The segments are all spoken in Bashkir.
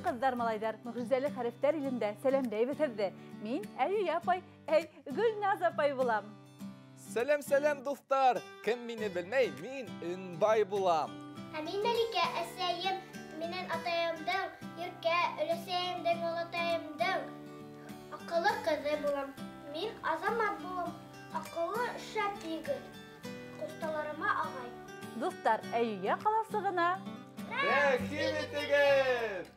Ҡыҙҙар, малайҙар, мөғжизәле хәрефтәр илендә сәләмләйбеҙ һеҙҙе. Мин Әлиә апай, әй, Гөлназ апай булам. Сәләм, сәләм, дуҫтар! Кем мине белмәй, мин Өнбай булам. Ә мин Мәликә, әсәйем менән атайымдың, Иркә, өләсәйемдең, олатайымдың аҡыллы ҡыҙы булам. Мин Азамат булам, аҡыллы шәп егет. Ҡусталарыма ағай. Дуҫтар, Әйүә ҡаласығына рәхим итегеҙ!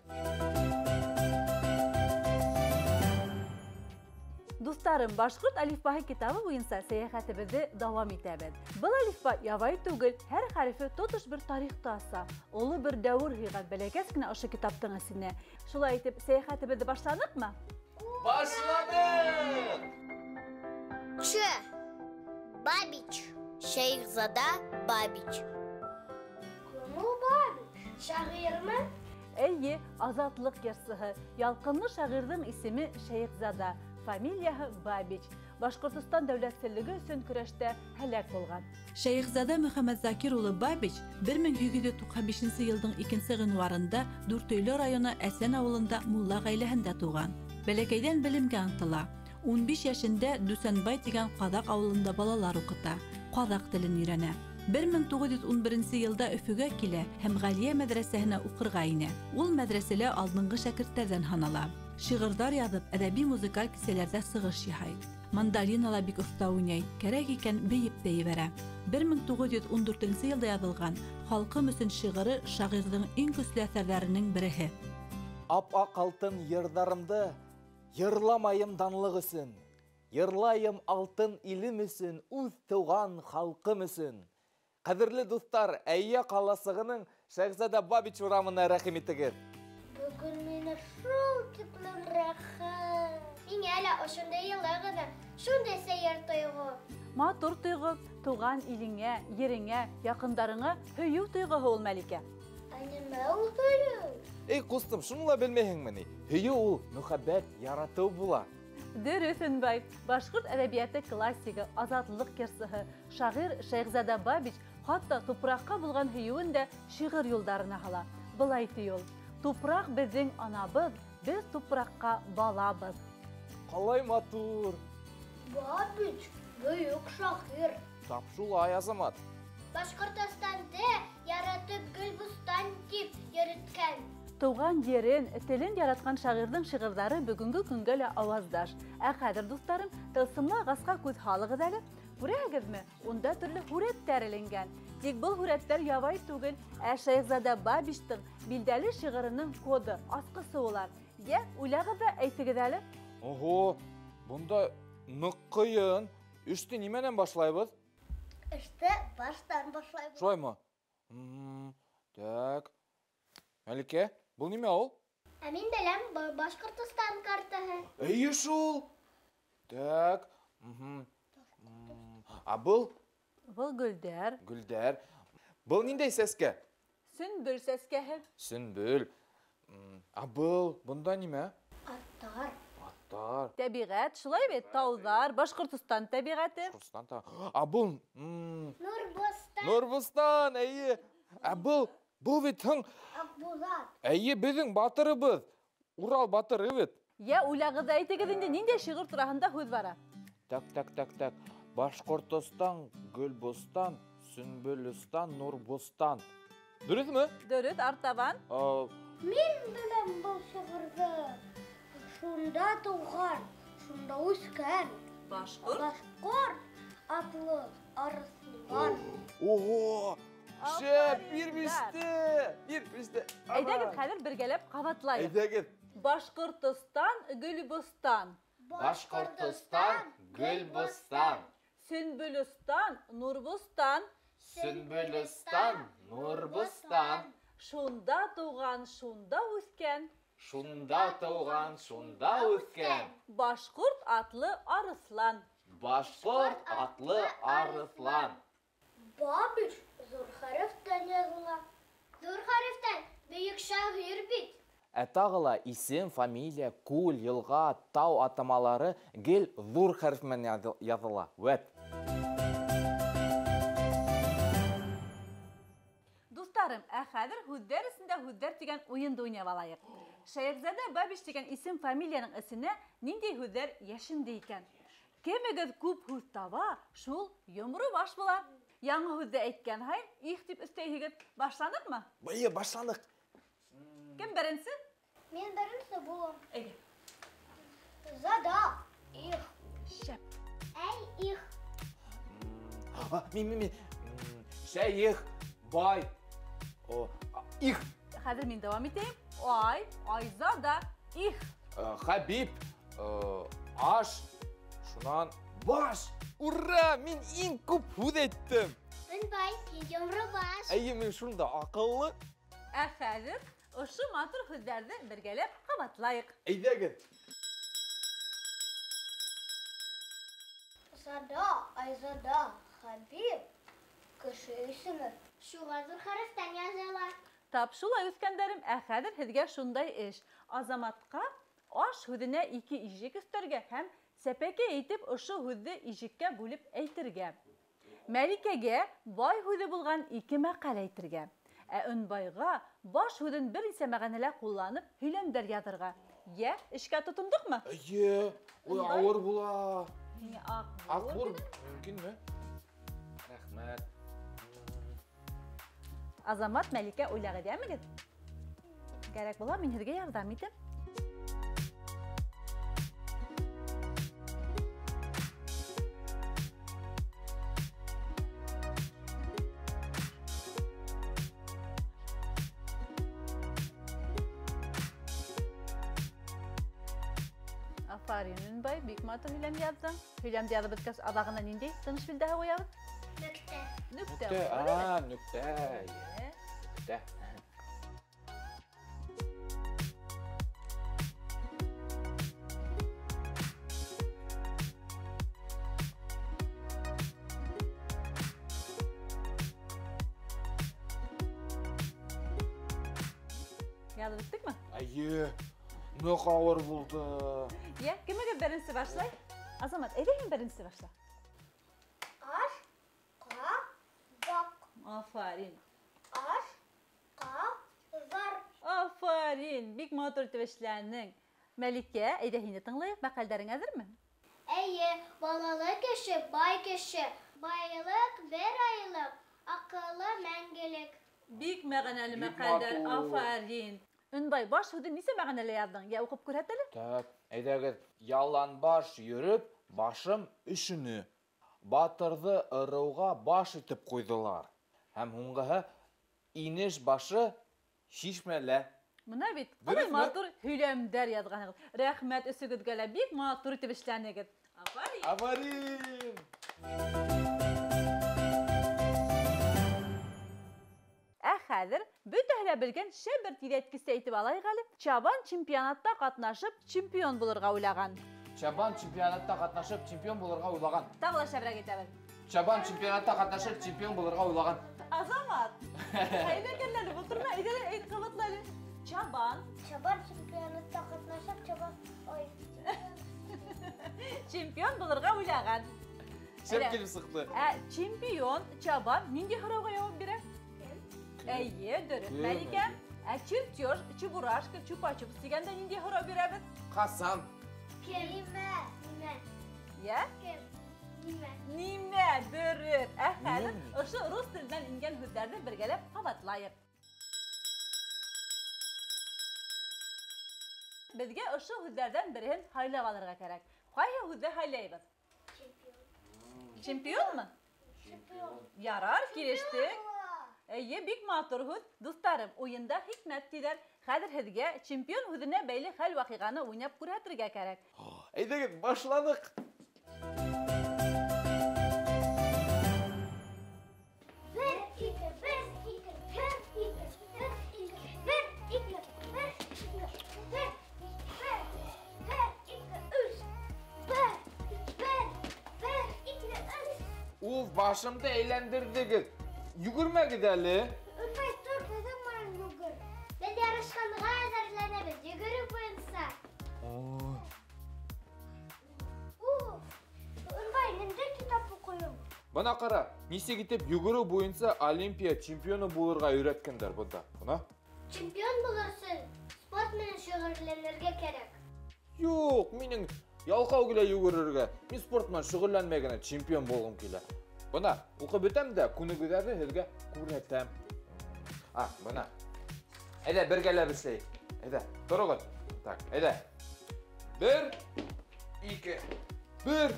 Дуҫтарым, башҡорт әлифбаһы китабы буйынса сәйәхәтебеҙҙе дауам итәбеҙ. Был әлифба ябай түгел, һәр хәрефе тотош бер тарихты аса, оло бер дәүер һыйған бәләкәс кенә ошо китаптың эсенә. Шулай итеп, сәйәхәтебеҙҙе башланыҡмы? Башланыҡ! Ч. Бабич. Шәйехзада Бабич. Кем ул Бабич? Шағирмы? Эйе, азатлыҡ йырсыһы, ялҡынлы шағирҙың исеме Шәйехзада, фамилияһы Бабич. Башҡортостан дәүләтселеге өсөн көрәштә һәләк булған. Шәйехзада Мөхәммәтзакир улы Бабич 1895 йылдың 2 ғинуарында Дүртөйлө районы Әсән ауылында мулла ғаиләһендә тыуған. Бәләкәйҙән белемгә ынтыла. 15 йәшендә Дүсәнбай тигән ҡаҙаҡ ауылында балалар уҡыта, ҡаҙаҡ телен өйрәнә. 1911 йылда Өфөгә килә һәм Ғәлиә мәҙрәсәһенә уҡырға инә. Ул мәҙрәсәлә алдынғы шәкерттәрҙән һанала. Шиғырҙар яҙып, әҙәби музыкаль кисәләрҙә сығыш яһай. Мандолинала бик оҫта уйнай, кәрәк икән бейеп тә ебәрә. 1914 йылда яҙылған «Халҡым өсөн» шиғыры шағирҙың иң көслө әҫәрҙәренең береһе. Ап-аҡ алтын йырҙарымды йырламайым данлыҡ өсөн, йырлайым алтын илем өсөн, үҙ тыуған халҡым өсөн. Ҡәҙерле дуҫтар, Әйүә ҡаласығының Шәйехзада Бабич урамына рәхим итегеҙ. Бөгөн миңә шул тиклем рәхәт. Миңә лә ошондай йылы ғына, шундай сәйер тойғо. Матур тойғо, тыуған илеңә, ереңә, яҡындарыңа һөйөү тойғоһо ул, Мәликә. Ә нимә ул һөйөү? Эй, ҡустым, шуны ла белмәйһеңме ни? Һөйөү ул мөхәббәт, яратыу була. Дөрөҫ, Өнбай. Башҡорт әҙәбиәте классигы, азатлыҡ йырсыһы, шағир Шәйехзада Бабич хатта тупраҡҡа булған һөйөүен дә шиғыр юлдарына һала. Былай ти ул: тупраҡ беҙҙең анабыҙ, беҙ тупраҡҡа балабыҙ. Ҡалай матур! Бабич бөйөк шағир. Тап шулай, Азамат. Башҡортостанды яратып Гөлбостан тип йөрөткән. Тыуған ерен, телен яратҡан шағирҙың шиғырҙары бөгөнгө көнгә лә ауаздаш. Ә хәҙер, дуҫтарым, тылсымлы ағасҡа күҙ һалығыҙ әле. Күрәһегеҙме? Унда төрлө һүрәттәр эленгән. Тик был һүрәттәр ябай түгел, ә Шәйехзада Бабичтың билдәле шиғырының коды, асҡысы улар. Йә, уйлағыҙ ҙа әйтегеҙ әле. Ого, бында ныҡ ҡыйын. Эште нимәнән башлайбыҙ? Эште баштан башлайбыҙ. Шулаймы? Так. Мәликә, был нимә ул? Ә мин беләм, был Башҡортостан картаһы. Эйе шул. Так. Ә был? Был гөлдәр. Гөлдәр. Был ниндәй сәскә? Сөнбөл сәскәһе. Сөнбөл. Ә был, бында нимә? Аттар. Аттар. Тәбиғәт, шулай бит, тауҙар, Башҡортостан тәбиғәте. Башҡортостан та. Ә был? Нурбостан. Нурбостан, эйе. Ә был, был бит һың. Аҡбуҙат. Эйе, беҙҙең батырыбыҙ. Урал батыры бит. Йә, уйлағыҙ ҙа әйтегеҙ инде, ниндәй шиғыр тураһында һүҙ бара? Так, так, так, так. Башҡортостан, Гөлбостан, Сөнбөлөстан, Нурбостан. Дөрөҫмө? Дөрөҫ, артабан. Мин беләм был шиғырҙы. Шунда тыуған, шунда үҫкән. Башҡорт? Башҡорт атлы арыҫлан. Ого! Шәп, бир биште! Бир биште! Әйҙәгеҙ, хәҙер бергәләп ҡабатлайыҡ. Әйҙәгеҙ. Башҡортостан, Гөлбостан. Башҡортостан, Гөлбостан. Сөнбөлөстан, Нурбостан. Сөнбөлөстан, Нурбостан. Шунда тыуған, шунда үҫкән. Шунда тыуған, шунда үҫкән. Башҡорт атлы арыҫлан. Башҡорт атлы арыҫлан. Бабич ҙур хәрефтән яҙыла. Ҙур Ә тағы ла исем, фамилия, күл, йылға, тау атамалары гел ҙур хәреф менән яҙыла. Вәт. Дуҫтарым, ә хәҙер һүҙҙәр эсендә һүҙҙәр тигән уйынды уйнап алайыҡ. Шәйехзада Бабич тигән исем фамилияның эсенә ниндәй һүҙҙәр йәшенде икән? Кемегеҙ күп һүҙ таба, шул йомро баш була. Яңы һүҙҙе әйткән һайын их тип өҫтәйһегеҙ. Башланыҡмы? Эйе, башланыҡ. Кем беренсе? Мин беренсе булам. Әйҙә. Зада, их. Шәп. Әй, их. Мин. Шәйех, бай. Их. Хәҙер мин дауам итәйем. Ай, Айзада, их. Хәбиб, аш, шунан баш. Ура, мин иң күп һүҙ әйттем. Бай, йомро баш. Әйе, мин шунда аҡыллы. Ә хәҙер ошо матур һүҙҙәрҙе бергәләп ҡабатлайыҡ. Әйҙәгеҙ. Зада, Айзада, Хәбиб, кеше исеме. Шуға ҙур хәрефтән яҙыла. Тап шулай, үҫкәндәрем, ә хәҙер һеҙгә шундай эш. Азаматҡа аш һүҙенә 2 ижек өҫтәргә һәм сәпәкәй итеп ошо һүҙҙе ижеккә бүлеп әйтергә. Мәликәгә бай һүҙе булған 2 мәҡәл әйтергә. Ә Өнбайға баш һүҙен бер нисә мәғәнәлә ҡулланып һөйләмдәр яҙырға. Йә, эшкә тотондоҡмы? Эйе, ой, ауыр була. Һиңә аҡбур мөмкинме? Рәхмәт. Азамат, Мәликә, уйлағыҙ йәмегеҙ? Кәрәк була, мин һеҙгә ярҙам итәм. Афарин, Өнбай, бик матур һөйләм яҙҙың. Һөйләмде яҙып бөткәс, аҙағына ниндәй тыныш билдәһе ҡуябыҙ? Нөктә. Нөктә. Нөктә. Нөктә. Яҙып бөттөкмө? Эйе. Ныҡ ауыр булды. Йә, кемегеҙ беренсе башлай? Азамат, әйҙә һин беренсе башла. Аш, ҡа, баҡ. Афарин. Аш, ҡа, зар. Афарин, бик матур итеп эшләнең. Мәликә, әйҙә һине тыңлайыҡ, мәҡәлдәрең әҙерме? Эйе, балалы кеше, бай кеше. Байлыҡ бер айлыҡ, аҡылы мәңгелек. Бик мәғәнәле мәҡәлдәр, афарин. Өнбай, баш һүҙен нисә мәғәнәлә яҙҙың? Йә, уҡып күрһәт әле. Так, әйҙәгеҙ. Яланбаш йөрөп, башым өшөнө. Батырҙы ырыуға баш итеп ҡуйҙылар. Һәм һуңғыһы инеш башы шишмәлә. Мына бит, ҡалай матур һөйләмдәр яҙғанһығыҙ. Рәхмәт өсөгөҙгә лә, бик матур итеп эшләнегеҙ. Афарин! Афарин! Ә хәҙер бөтәһе лә белгән шәп бер тиҙәткесте әйтеп алайыҡ әле. Чабан чемпионатта ҡатнашып, чемпион булырға уйлаған. Чабан чемпионатта ҡатнашып, чемпион булырға уйлаған. Тағы ла шәберәк әйтәбеҙ. Чабан чемпионатта ҡатнашып, чемпион булырға уйлаған. Азамат, хәйләкәрләнеп ултырма, әйҙә лә, әйт, ҡабатла әле. Чабан. Чабан чемпионатта ҡатнашып, чабан, ой. Чемпион булырға уйлаған. Шәп килеп сыҡты. Ә чемпион Чабан ниндәй һорауға яуап бирә? Әйе, дөрөҫ, Мәликә. Ә чертеж, чебурашка, чупа-чупс тигәндә ниндәй һорау бирәбеҙ? Ҡасан? Кем? Нимә? Нимә? Йә? Кем? Нимә? Нимә, дөрөҫ. Ә хәҙер ошо рус теленән ингән һүҙҙәрҙе бергәләп ҡабатлайыҡ. Беҙгә ошо һүҙҙәрҙән береһен һайлап алырға кәрәк. Ҡайһы һүҙҙе һайлайбыҙ? Чемпион. Чемпионмы? Чемпион. Ярар, килештек. Эйе, бик матур һүҙ. Дуҫтарым, уйында хикмәт тиҙәр. Хәҙер һеҙгә чемпион һүҙенә бәйле хәл-ваҡиғаны уйнап күрһәтергә кәрәк. Әйҙәгеҙ, башланыҡ. Бер, ике, бер, ике, бер, ике, бер, ике, бер, ике, бер, ике, бер, бер, бер, ике, өс, бер, бер, бер, ике, өс. Уф, башымды әйләндерҙегеҙ. Йүгермәгеҙ әле. Өтмәй тор, беҙҙең менән йүгер. Беҙ ярышҡанға әҙерләнәбеҙ, йүгереү буйынса. Ынбай, ниндәй китап уҡыйым? Бына ҡара, нисек итеп йүгереү буйынса Олимпия чемпионы булырға өйрәткәндәр бында. Бына. Чемпион булыр өсөн спорт менән шөғөлләнергә кәрәк. Юҡ, минең ялҡау килә йүгерергә. Мин спорт менән шөғөлләнмәй генә чемпион булғым килә. Бына, уҡып бөтәм дә, күнегеүҙәрҙе һеҙгә күрһәтәм. Бына. Әйҙә, бергәләп эшләйек. Әйҙә, тороғоҙ. Так, әйҙә. 1, 2, 1,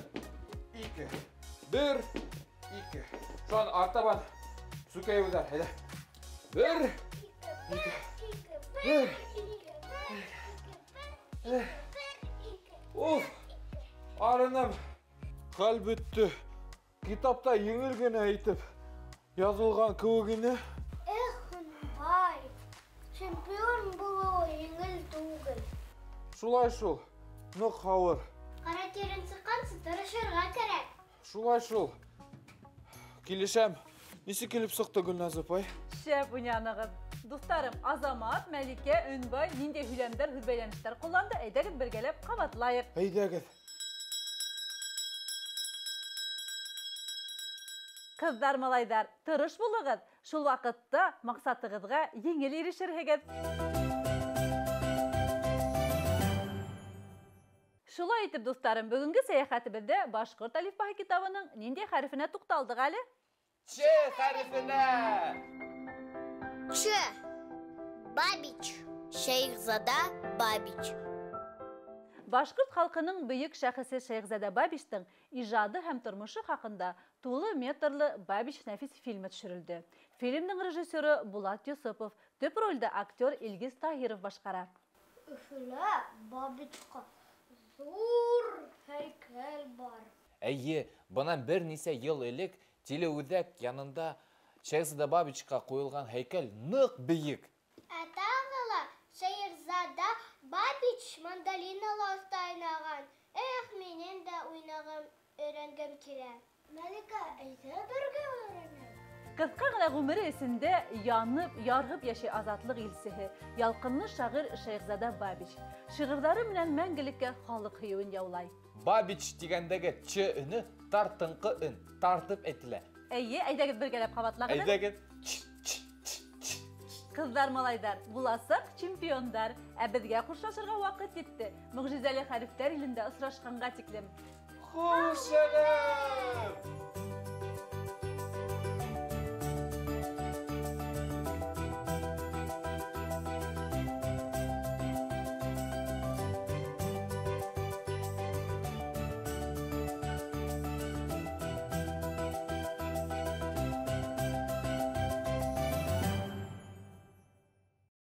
2, 1, 2. Шунан артабан сүкәйеүҙәр. Әйҙә. 1, 2, 1, 2. Уф, арыным. Хәл бөттө. Китапта еңел генә итеп яҙылған кеүек ине. Эх, Ынбай, чемпион булыуы еңел түгел. Шулай шул, ныҡ ауыр. Ҡара тирен сыҡҡансы тырышырға кәрәк. Шулай шул. Килешәм. Нисек килеп сыҡты, Гөлназ апай? Шәп уйнанығыҙ. Дуҫтарым, Азамат, Мәликә, Өнбай ниндәй һөйләмдәр, һүҙбәйләнештәр ҡулланды? Әйҙәгеҙ бергәләп ҡабатлайыҡ. Әйҙәгеҙ. Ҡыҙҙар, малайҙар, тырыш булығыҙ. Шул ваҡытта маҡсатығыҙға еңел ирешерһегеҙ. Шулай итеп, дуҫтарым, бөгөнгө сәйәхәтебеҙҙә Башҡорт әлифбаһы китабының ниндәй хәрефенә туҡталдыҡ әле? Ч хәрефенә! Ч. Бабич. Шәйехзада Бабич. Башҡорт халҡының бөйөк шәхесе Шәйехзада Бабичтың ижады һәм тормошо хаҡында тулы метрлы Бабич нәфис фильмы төшөрөлдө. Фильмдың режиссеры Булат Юсупов, төп ролдә актер Илгиз Таһиров башҡара. Өфөлә Бабичҡа ҙур һәйкәл бар. Эйе, бынан бер нисә йыл элек телеүҙәк янында Шәйехзада Бабичҡа ҡуйылған һәйкәл ныҡ бейек. Ә тағы ла Шәйехзада Бабич мандолинала оҫта уйнаған. Эх, минең дә уйнағым, өйрәнгем килә. Мәликә, әйҙә бергә өйрәнәйек. Ҡыҫҡа ғына ғүмере эсендә янып, ярһып йәшәй азатлыҡ илсеһе, ялҡынлы шағир Шәйехзада Бабич. Шиғырҙары менән мәңгелеккә халыҡ һөйөүен яулай. Бабич тигәндәге Ч өнө тартынҡы өн, тартып әйтелә. Эйе, әйҙәгеҙ бергәләп ҡабатлағыҙ. Әйҙәгеҙ. Ч, ч, ч, ч. Ҡыҙҙар, малайҙар, буласаҡ чемпиондар. Ә беҙгә хушлашырға ваҡыт етте. Мөғжизәле хәрефтәр илендә осрашҡанға тиклем. Хушығыҙ!